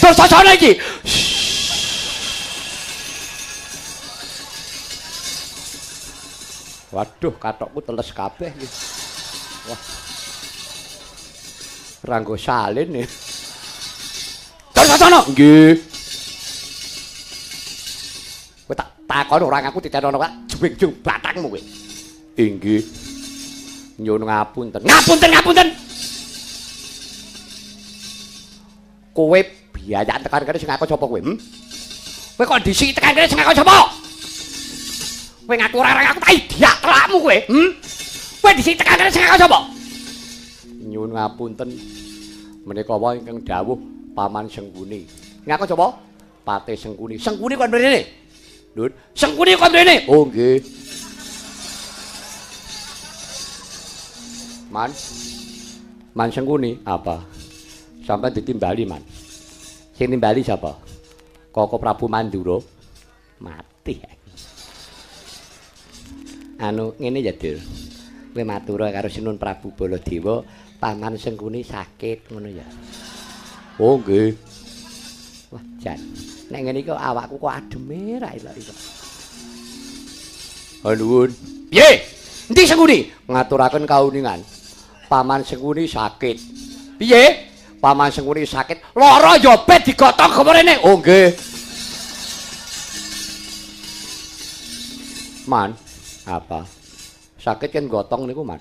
Dursasana iki. Waduh, katokku teles kabeh iki. Wah. Ranggo salin iki. Dursasana. Nggih. Kowe tak takon ora ngaku ditenono kok juwing-juwing batangmu kowe. Inggih. Nyuwun ngapunten. Ngapunten, ngapunten. Kowe biayak tekan kene sing ngaku sapa kowe? Hmm? Kowe kok dhisik tekan kene sing ngaku sapa? Kowe ngaku ora ngaku tak idiak telakmu kowe. Hmm? Kowe dhisik tekan kene sing ngaku sapa? Nyuwun ngapunten. Menika wae ingkang dawuh Paman Sengkuni. Ngaku sapa? Patih Sengkuni. Sengkuni kon mrene. Lho, Sengkuni kon mrene. Oh nggih. Man. Man Sengkuni apa? Sampai ditimbali, Man. Sing nimbali sapa? Koko Prabu Mandura. Mati. Anu ngene ya, Dul. Kowe matur karo Sinun Prabu Baladewa, Paman Sengkuni sakit ngono ya. Oh nggih. Wah, jan. Nek ngene iki awakku kok ademe ra ilok-ilok. Nuwun. Piye? Endi Sengkuni? Ngaturaken kauningan. Paman Sengkuni sakit. Piye? Paman Sengkuni sakit, lara ya bet digotong kemrene. Oh nggih. Man, apa? Sakit ken gotong niku, Man.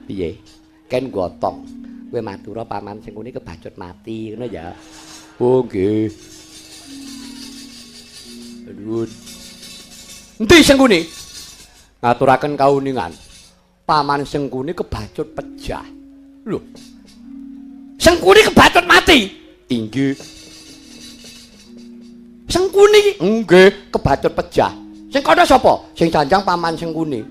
Piye? Ken gotong. Kowe matura Paman Sengkuni kebacut mati ngono ya. Oh nggih. Nuwun. Endi Sengkuni? Ngaturaken kauningan. Paman Sengkuni kebacut pejah. Lho. Sengkuni kebacut mati. Inggih. Sengkuni nggih kebacut pejah. Sing kono sapa? Sing sanjang Paman Sengkuni.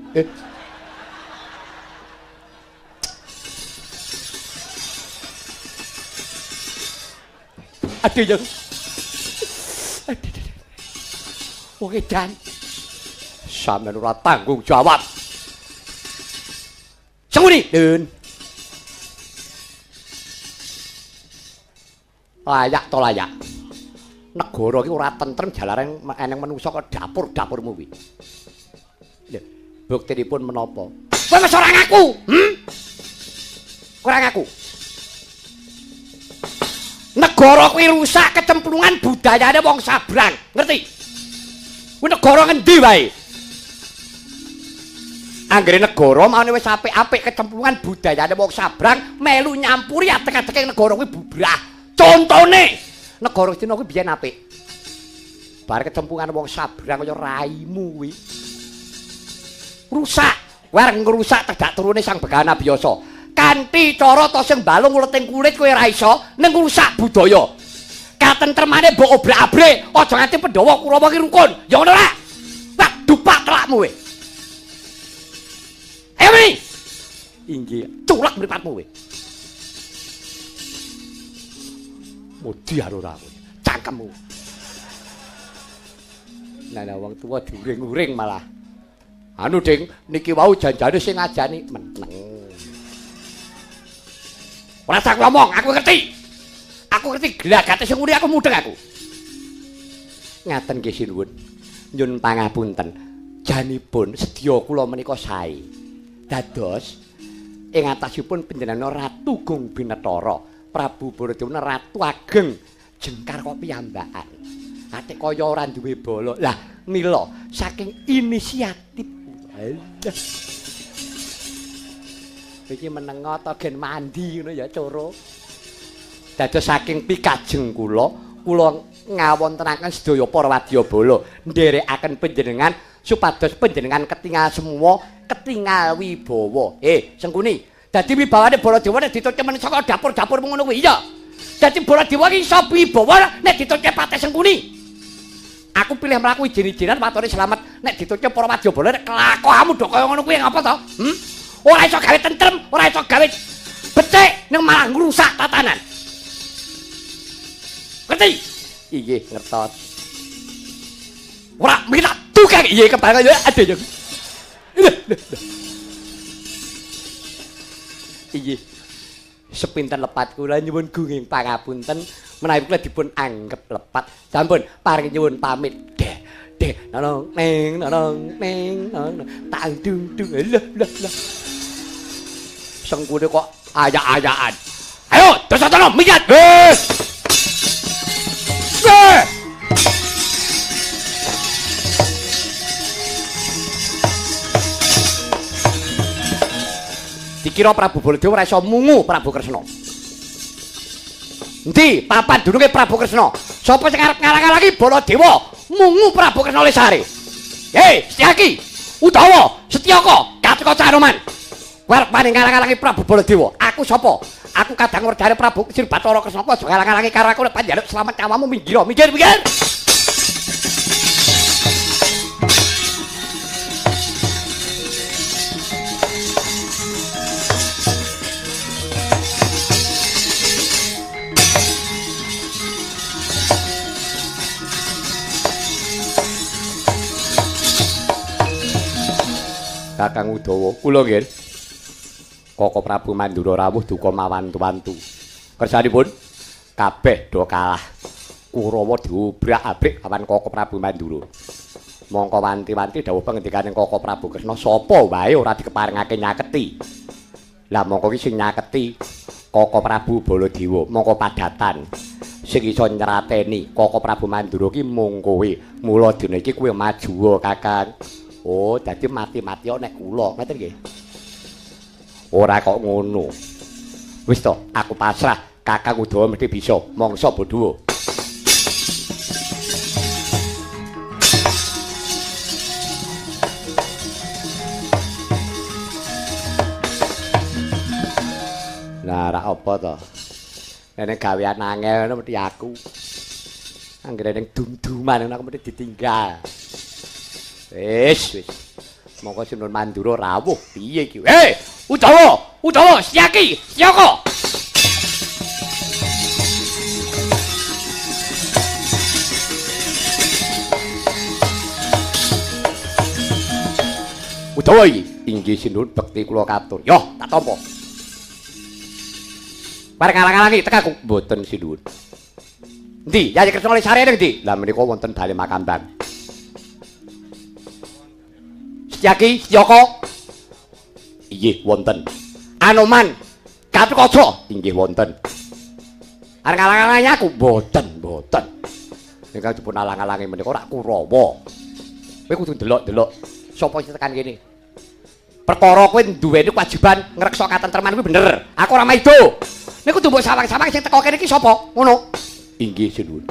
Aduh ya. Aduh. Wong edan. Sampeyan ora tanggung jawab. Sengkuni, Dun. Layak to layak. Negara iki ora tentrem jalaran eneng manungsa kok dapur-dapurmu kuwi. Lho, buktinipun menapa? Kowe wis ora ngaku, hm? Ora ngaku. Negara kuwi rusak kecemplungan budayane wong sabrang, ngerti? Kuwi negara ngendi wae? Anggere negara maune wis apik-apik kecemplungan budayane wong sabrang melu nyampuri adeg-adege negara kuwi bubrah. Contone negara Cina kuwi biyen apik. Bar kecemplungan wong sabrang kaya raimu kuwi. Rusak, kowe arep ngrusak tedak turune Sang Begawan Abiyasa. Kanthi cara to sing balung uleting kulit kowe ora iso ning ngrusak budaya. Katentremane mbok obrak-abrik, aja nganti Pandhawa Kurawa ki rukun. Ya ngono ra? Wah, dupak telakmu kowe. Ayo mrene. Inggih, culek mripatmu kowe. Mudi karo ora kowe. Cangkemmu. Nah, wong tuwa diuring-uring malah. Anu, Ding, niki wau janjane sing ngajani meneng. Ora usah ngomong, aku ngerti. Aku ngerti glagate sing ngene aku mudheng aku. Ngaten nggih sinuwun. Nyun pangapunten. Janipun sedya kula menika sae. Dados ing atasipun panjenengan Ratu Gung Binetara, Prabu Baladewa Ratu Ageng jengkar kok piyambakan. Atik kaya ora duwe bala. Lah mila saking inisiatif. Alah. Iki menengo ta gen mandi ngono ya coro. Dados saking pikajeng kula, kula ngawontenaken sedaya para wadyabala nderekaken panjenengan supados panjenengan ketingal semua, ketingal wibawa. Sengkuni, dadi wibawane Baladewa nek ditutke men saka dapur-dapurmu ngono kuwi iya. Dadi Baladewa iki iso wibawa nek ditutke Patih Sengkuni. Aku pilih mlaku izin-izinan watone slamet nek ditutke para wadyabala nek kelakuanmu do kaya ngono kuwi ngapa to? Hmm? Ora iso gawe tentrem, ora iso gawe becik, ning malah ngrusak tatanan. Ngerti? Inggih, ngertos. Ora minat tukang iya kebangan ya ada ya. Inggih. Sepinten lepat kula nyuwun gunging pangapunten Menawi kula dipun anggep lepat. Sampun paring nyuwun pamit. Deh, deh, nong neng nong neng nong tak dung dung. Lah lah lah. Sengkune kok ayak-ayakan. Ayo, Dursasana miyat. Weh. Weh. Dikira Prabu Baladewa ora iso mungu Prabu Kresna. Endi papan dununge Prabu Kresna? Sapa sing arep ngalang-alangi Baladewa mungu Prabu Kresna Lesare? Hei, Setyaki, Udawa, Setyaka, Gatotkaca Anoman. Kowe arep wani ngalang-alangi Prabu Baladewa? Aku sapa? Aku kadang werdane Prabu Sri Bathara Kresna aja ngalang-alangi karo aku nek panjaluk slamet nyawamu minggir, minggir, minggir. Kakang Udawa, kula nggih. Koko Prabu Mandura rawuh duka mawantu-wantu. Kersanipun kabeh do kalah. Kurawa diobrak-abrik lawan Koko Prabu Mandura. Mongko wanti-wanti dawuh pangendikaning Koko Prabu Kresna sapa wae ora dikeparengake nyaketi. Lah mongko iki sing nyaketi Koko Prabu Baladewa, mongko padatan sing iso nyrateni Koko Prabu Mandura ki mung kowe. Mula dina iki kowe majuwa, Kakang. Oh, dadi mati-mati nek kula, ngoten nggih. Ora kok ngono. Wis to, aku pasrah. Kakang Udawa mesti bisa mangsa bodho. Lah rak apa to? Nek gawean angel ngono mesti aku. Anggere ning dum-duman ngono aku mesti ditinggal. Wis, wis. Mongko Sinuwun Mandura rawuh piye iki? Hei, Udawa, Udawa, Setyaki, Setyaka. Udawa iki inggih Sinuwun bekti kula katur. Yo, tak tampa. Bareng alang-alangi tekaku mboten Sinuwun. Endi? Yayi Kresna Lesare ning ndi? Lah menika wonten bale Makambang. Setyaki, Setyaka. Inggih wonten. Anoman, Gatotkaca. Inggih wonten. Arep alang-alangi aku mboten, mboten. Ingkang dipun alang-alangi menika rak Kurawa. Kowe kudu ndelok-ndelok sapa sing tekan kene. Perkara kowe duweni kewajiban ngreksa katentreman kuwi bener. Aku ora maido. Nek kudu mbok sawang-sawang sing teko kene iki sapa? Ngono. Inggih sinuwun.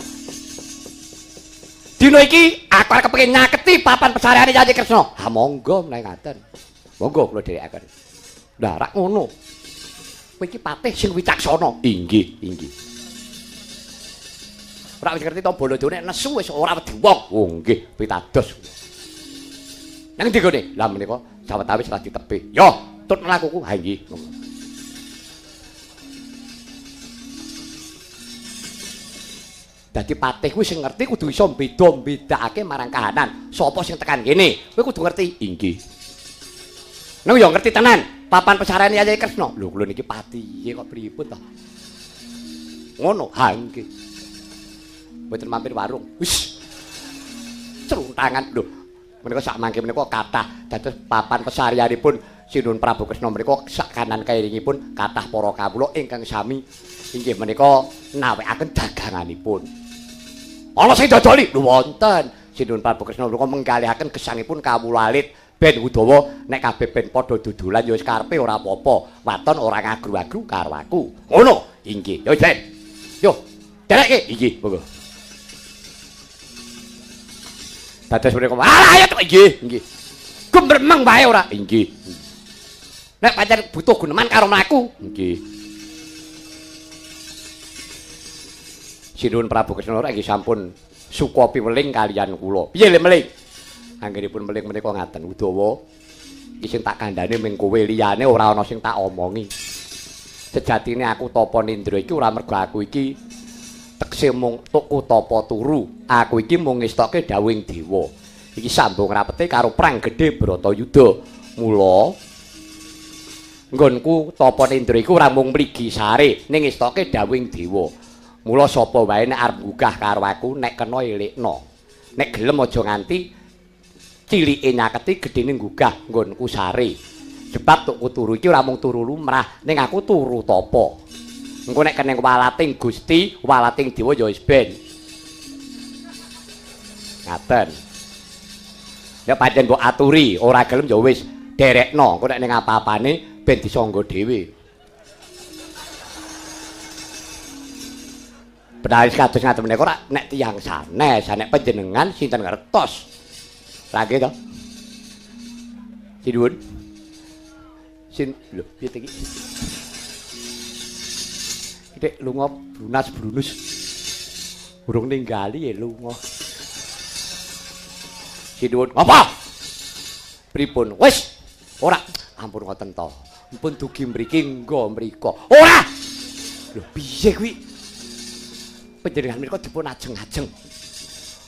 Dina iki aku arep kepengin nyaketi papan pesareane Yayi Kresna. Ha monggo menawi ngaten. Monggo kula dherekaken. Lah rak ngono. Kowe iki patih sing wicaksana. Inggih, inggih. Ora wis ngerti to Baladewa nek nesu wis ora wedi wong. Oh nggih, pitados. Nang ndi gone? Lah menika sawetawis lah ditebih. Yo, tut mlakuku. Ha nggih. Dadi patih kuwi sing ngerti kudu iso beda-bedakake marang kahanan. Sapa sing tekan kene? Kowe kudu ngerti. Inggih. Nang yo ngerti tenan. Papan pesarean Yayi Kresna. Lho kula niki patihe kok pripun to? Ngono. Ha nggih. Mboten mampir warung. Wis. Ceruntangan lho. Menika sak mangke menika kathah dados papan pesareanipun Sinuwun Prabu Kresna menika sak kanan kairingipun kathah para kawula ingkang sami inggih menika nawekaken daganganipun. Ana sing dodoli? Lho wonten. Sinuwun Prabu Kresna menika menggalihaken gesangipun kawula alit ben Udawa nek kabeh ben padha dodolan ya wis karepe ora apa-apa. Waton ora ngagru-agru karo aku. Ngono. Inggih. Yo Ben. Yo. Derekke. Inggih, monggo. Dados menika. Alah ayo inggih, inggih. Gumremeng wae ora? Inggih. Nek pancen butuh guneman karo mlaku. Nggih. Sinuwun Prabu Kresna nggih sampun suka piweling kaliyan kula. Piye le meling? Anggenipun meling menika ngaten, Udawa. Iki sing tak kandhane ming kowe, liyane ora ana sing tak omongi. Sejatine aku tapa nindra iki ora mergo aku iki tekse mung tuku tapa turu. Aku iki mung ngestokke dawuhing dewa. Iki sambung rapete karo perang gedhe Bratayuda. Mula nggonku tapa nindra iku ora mung mligi sare ning ngestokke dawuhing dewa. Mula sapa wae nek arep nggugah karo aku nek kena elekno. Nek gelem aja nganti cilike nyaketi gedene nggugah nggonku sare. Sebab tukku turu iki ora mung turu lumrah, ning aku turu tapa. Engko nek keneng walating Gusti, walating dewa ya wis ben. Ngaten. Ya pancen mbok aturi, ora gelem ya wis derekno. Engko nek ning apa-apane ben disangga dhewe. Benawis kados ngaten menika ora nek tiyang sanes, nek panjenengan sinten ngertos. Lha nggih to? Sinuwun. Sin lho piye iki? Dik lunga brunas brunus. Urung ninggali ya lunga. Sinuwun, apa? Pripun? Wis, ora ampun ngoten to. Ampun dugi mriki nggo mriko. Ora. Lho piye kuwi? Panjenengan mriku dipun ajeng-ajeng.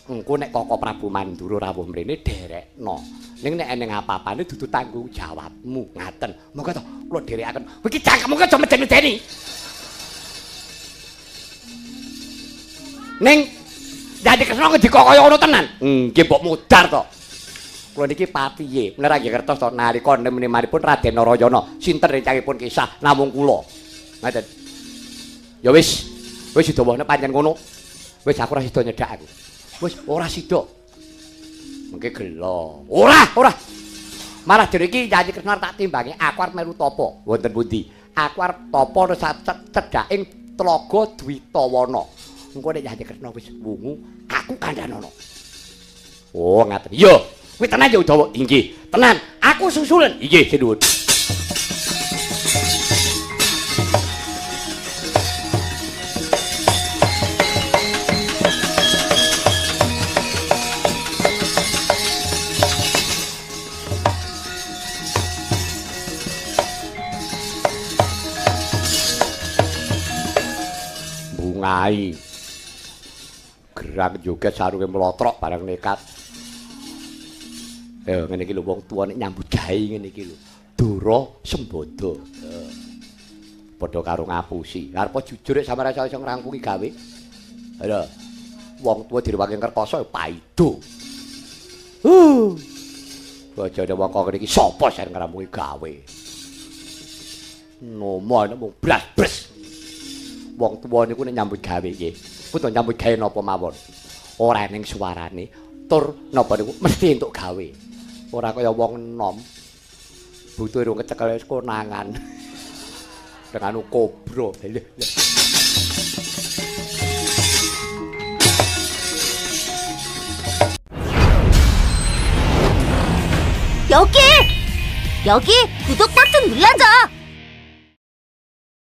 Engko nek Koko Prabu Mandura rawuh mrene derekno. Ning nek eneng apa-apane dudu tanggung jawabmu. Ngaten. Monggo to kula dherekaken. Kowe iki cangkemmu aja meden-medeni. Ning dadi Kresna ngendika kaya ngono tenan. Nggih mbok mudhar to. Kula niki patihe, menawa nggih ngertos to nalika nemnemanipun Raden Narayana, sinten rencangipun kisah namung kula. Ngaten. Ya wis, wis didhawuhne pancen ngono. Wis aku ora sida nyedhak aku. Wis ora sida. Mengke gelo. Ora, ora. Malah dene iki Yayi Kresna tak timbangi aku arep melu tapa. Wonten pundi? Aku arep tapa cedhaking Tlaga Dwitawana. Engko nek Yayi Kresna wis wungu, aku kandhanono. Oh, ngaten. Iya. Kuwi tenan ya Udawa. Inggih, tenan. Aku susulen. Inggih, sinuwun. Bungai. Gerang joget sarunge mlotrok barang nekat. Ngene iki lho wong tuwa nek nyambut gawe ngene iki lho. Dora sembodo. Padha karo ngapusi. Arep jujur nek sampeyan iso ngrangkungi gawe. Lho. Wong tuwa direwangi ngrekoso ya paido. Bojone wong kok ngene iki sapa sing ngrampungi gawe? Nomo nek mung blas-bres. Wong tuwa niku nek nyambut gawe nggih. Kudu nyambut gawe napa mawon. Ora ning suarane, tur napa niku mesti entuk gawe. Ora kaya wong enom. Butuh rung kecekel wis konangan. Dengan kobra. 여기! 여기 구독 버튼 눌러줘!